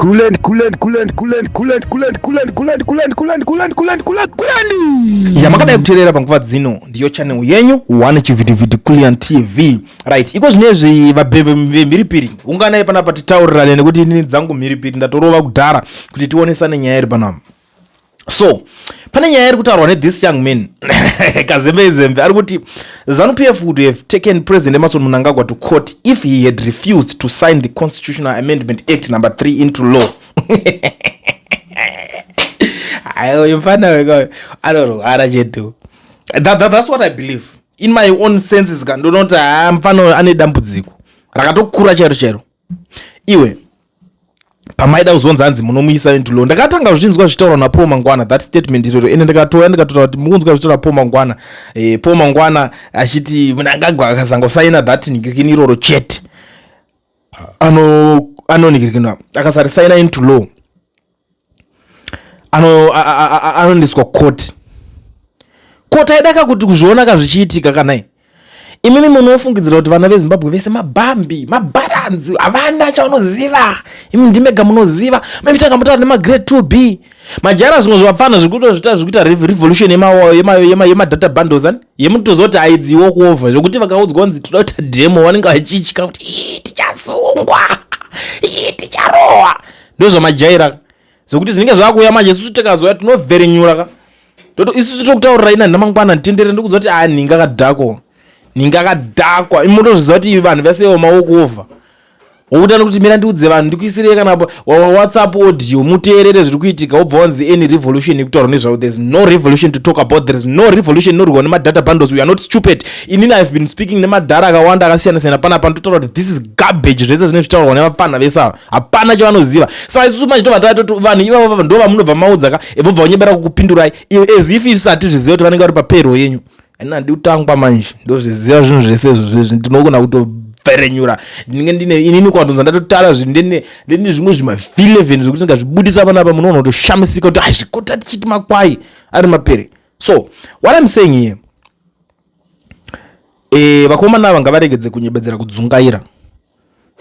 Kulent, kulent, kulent, kulent, kulent, kulent, kulent, kulent, kulent, kulent, kulent, kulent, kulent, kulent. Yamakadai kuteerera panguva dzino ndiyo channel yenyu one chivhitivhiti Kulian TV. Right, iko zvinezvi vabhebhe vemhiripiri unganai panapa titaurirane nekuti inini dzangu mhiripiri ndatorova kudhara kuti tionesane nyaya iri panapa. So pane nyaya iri kutaurwa nethis young man Kazembe Zembe ari kuti ZANU PF would have taken President Emmerson Mnangagwa to court if he had refused to sign the Constitutional Amendment Act number 3 into law. Ayo mfana weka anorwara chetu. That's what I believe in my own senses ka ndonoti haa mfana ane dambudziko rakatokura chairo chairo. Iwe pamaida kuzonzi hanzi munomuisa into law, ndakatanga kuzvinzwa zvichitaurwa naPaul Mangwana, that statement iroro, ende ndikatouya ndikatotaura kuti mukunzwa zvichitaura Paul Mangwana, Paul Mangwana achiti Mnangagwa akazangosaina that nigirikini iroro chete, anonigirikina akasarisaina into law, anoendeswa court. Court aidaka kuti kuzviona kazvichiitika kanai. Imimi munofungidzira kuti vana veZimbabwe vese mabhambi, mabharanzi, havana chavanoziva. Imi ndimega munoziva. Maimitanga mutaura nemagrade 2B majara, zvimwe zvavapfana zvikuita zvikuita revolution yemadata bundles ani yemutozoti aidziwo kuova zvekuti vakaudzwa kunzi toda kuita demo vanenge vachitya kuti ii tichasungwa, ii ticharohwa. Ndozvamajaira zvekuti zvinenge zvakuuya manje. Isusu tikazouya tinovherenyura ka toto isusu tokutaurira ina ndamangwana nditendere ndikuudza kuti a nhinga kadhako, nhinga kadhakwa. Imi motozviziva kuti vanhu vese ivo maoko over wokuti anokuti mira ndiudze vanhu ndikuisirei kana WhatsApp audio muteerere zviri kuitika, wobva wanzi any revolution ikutaurwa nezvavo. There's no revolution to talk about. There is no revolution inorwiwa nemadata bundles. We are not stupid. Inini I've been speaking nemadhara akawanda akasiyana siyana panapa, ndotaura kuti this is garbage zvese zvinenge zvichitaurwa nevapfana vese ava, hapana chavanoziva. Saka isusu manje tobva tatoti vanhu ivavo ndo vamunobva maudza ka, vobva vanyebera kukupindurai as if isu hatizviziva kuti vanenge vari papero yenyu. Ini handi kutangwa manje, ndozviziva zvinhu zvese izvo zvezvi, ndinogona kutobverenyura. Ndinenge ndine inini kwatonza ndatotara zvinhu, ndine zvimwe zvima v11 zvekuti ndingazvibudisa panapa, munoona kutoshamisika kuti ai zvikota tichiti makwai ari mapere. So what I'm saying here, vakomana ava ngavaregedze kunyebedzera kudzungaira.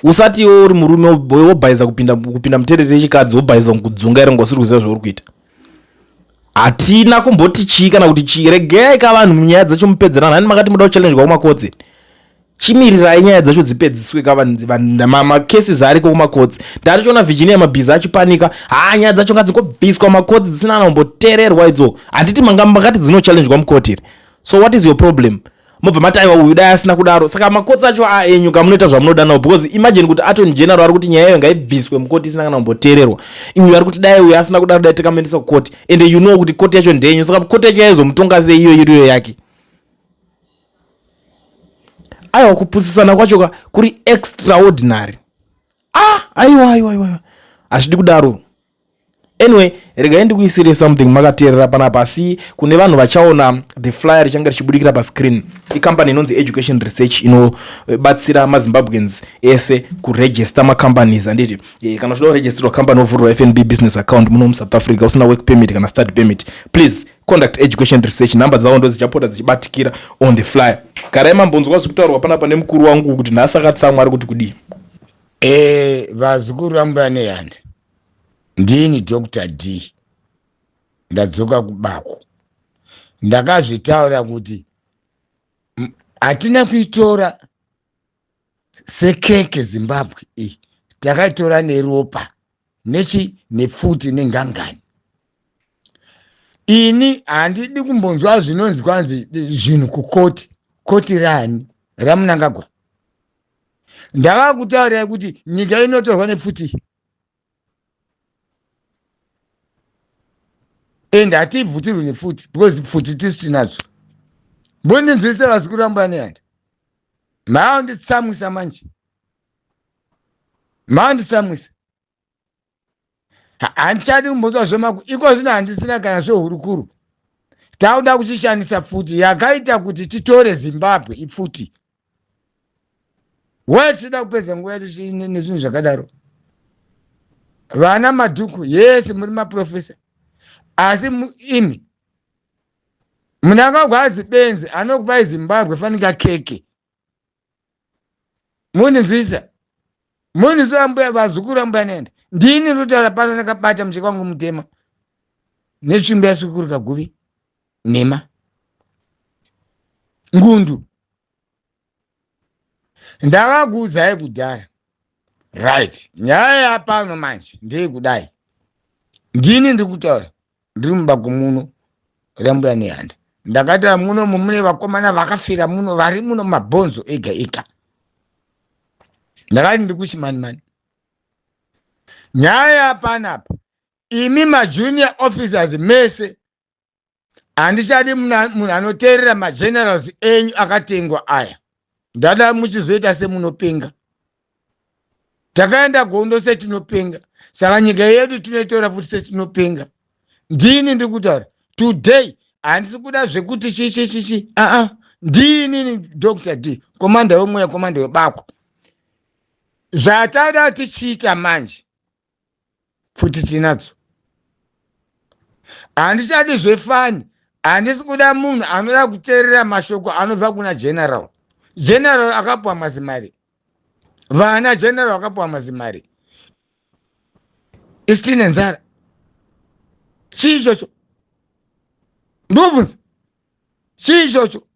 Usati iwe uri murume wobhaiza kupinda muterere yechikadzi, wobhaiza kudzungaira ngosiri kuziva zvauri kuita. Hatina kumboti chii kana kuti chii, regai ka vanhu munyaya dzacho mupedzerana. Hani makati muda kuchallenjwa kumakotsi, chimirirai nyaya dzacho dzipedziswe ka vanhu, macases ariko kumakotsi. Ndarichiona Virginia Mabhiza achipanika, haa nyaya dzacho ngadzingobviswa makotsi dzisina kana kumboteererwa idzo. Handiti manga makati dzinochallenjwa mukoti here? So what is your problem? Mobva mati aiwa uyu dai asina kudaro. Saka makotsi acho aenyu kamunoita zvamunoda nawo, because imagine kuti Attorney General ari kuti nyaya iyoyo ngaibviswe mukoti isina kana kumboteererwa, uyu ari kuti dai uyu asina kudaro dai tikamuendesa kukoti, and you know kuti koti yacho ndenyu. Saka koti yacho yaizomutonga sei iyo iriyo yake? Aiwa, kupusisana kwacho ka kuri extraordinary. Ah, aiwa aiwa aiwa, hazvidi kudaro. Anyway, regai ndikuisire something makateerera panapa, asi kune vanhu vachaona the flyer richange richibudikira pascreen, icompany inonzi Education Research inobatsira maZimbabweans ese kuregister macompanies. Handiti kana uchida kuregisterwa company, wovhurwa FNB business account muno muSouth Africa usina work permit kana study permit, please contact Education Research. Nhamba dzavo ndo dzichapota dzichibatikira on the flyer. Garai mambonzwa zviri kutaurwa panapa nemukuru wangu kuti nhasi akatsamwa ari kuti kudii. Vazukuru vambuya Nehanda, ndini Dr D, ndadzoka kubako. Ndakazvitaura kuti hatina kuitora sekeke Zimbabwe iyi, takaitora neropa nechi nepfuti nengangani. Ini handidi kumbonzwa zvinonzi kwanzi zvinhu kukoti, koti rani raMunangagwa. Ndakakutaurirai kuti nyika inotorwa nepfuti and hatibvutirwi nepfuti because pfuti tisu tinadzo. Mbondinzwisa vazukuru vangu vaNehanda, maanditsamwisa manje, maanditsamwisa. Handichadi kumbonzwa zvemaku iko zvino, handisina kana zvehurukuru. Tauda kuchishandisa pfuti yakaita kuti titore Zimbabwe ipfuti. Wai tichida kupedza nguva yedu nezvinhu zvakadaro? Vana Madhuku yese muri maprofesa, asi imi Munangagwa benzi anokupai Zimbabwe fanika keke. Mundinzwisa, mundinzwisa mbuya, vazukuru vambuya Nehanda. Ndini ndotaura pano ndakabata mucheka wangu mutema netsvimbo yasekuru Kaguvi nhema ngundu. Ndakakuudzai kudhara. Right, nyaya yapano manje ndeyekudai. Ndini ndiri kutaura ndiri mubako muno rambuya Nehanda. Ndakati muno mune vakomana vakafira muno vari muno mabhonzo ega ega. Ndakati ndiri kuchimanimani. Nyaya yapanapa, imi majunior officers mese, handichadi munhu anoteerera magenerals enyu akatengwa aya. Ndada muchizoita semunopenga. Takaenda gondo setinopenga, saka nyika yedu tinoitora futi setinopenga. Ndini ndiri kutaura today, handisi kuda zvekuti chichichichi aa. Ndini Dr D, komanda wemweya, komanda webako. Zvatada tichiita manje futi tinadzo. Handichadi zvefani. Handisi kuda munhu anoda kuteerera mashoko anobva kuna general. General akapiwa mazimari, vana general vakapiwa mazimari, isi tine nzara. Chii ichocho? Ndobvunza, chii ichocho?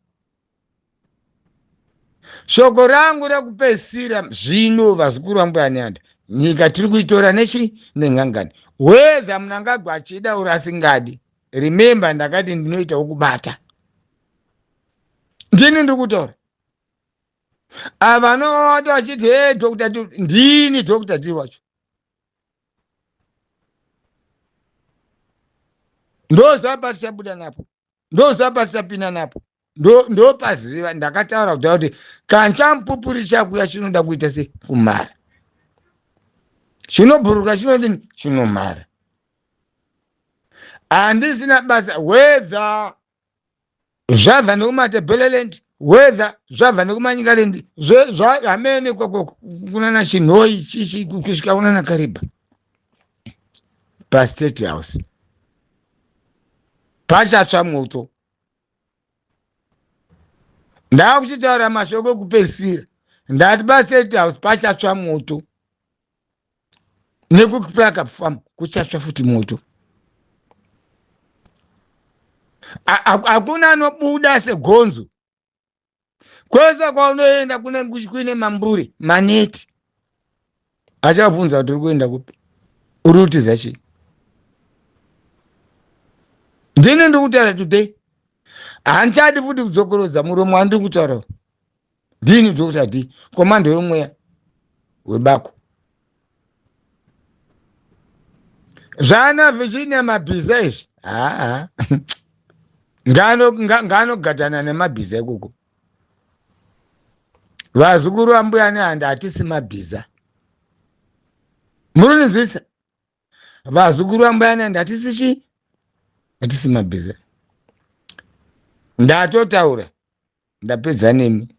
Shoko rangu rekupedzisira zvino, vazukuru vangu vaNehanda, nyika tiri kuitora nechi nengangani, whether Mnangagwa achida uri asingadi. Remember, ndakati ndinoita wokubata. Ndini ndiri kutaura. Ava vanoto vachiti, "He, Dr D." Ndini Dr D wacho. Ndozapa tichabuda napo, ndozapa tichapinda napo, ndopaziva. Ndakataura kudhara kuti kanchamupupuri chakuya chinoda kuita se kumhara, chinobhuruka, chinodini, chinomhara. Handisina basa whether zvabva nekuMatebeleland, whether zvabva nekuManyikaland, hamene kunana Chinhoi chichi kusvika kunana Kariba. PaState House pachatsva moto. Ndakuchitaura mashoko ekupedzisira. Ndati paState House pachatsva moto, nekuPlak Farm kuchatsva futi moto. Hakuna anobuda segonzo. Kwese kwaunoenda kunenge kuine mambure, maneti achabvunza kuti uri kuenda kupi, uri kutiza chii. Ndini ndiri kutaura today, handichadi futi kudzokorodza muromo wandiri kutaura. Ndini Dr D, komando yemweya webako. Zvana Virginia mabhiza izvi, haa, ngaanogadhana nemabhiza ikoko. Vazukuru vambuya Nehanda hatisi mabhiza, murinzwisa? Vazukuru vambuya Nehanda hatisi chii? Hatisi mabhiza. Ndatotaura, ndapedza nemi.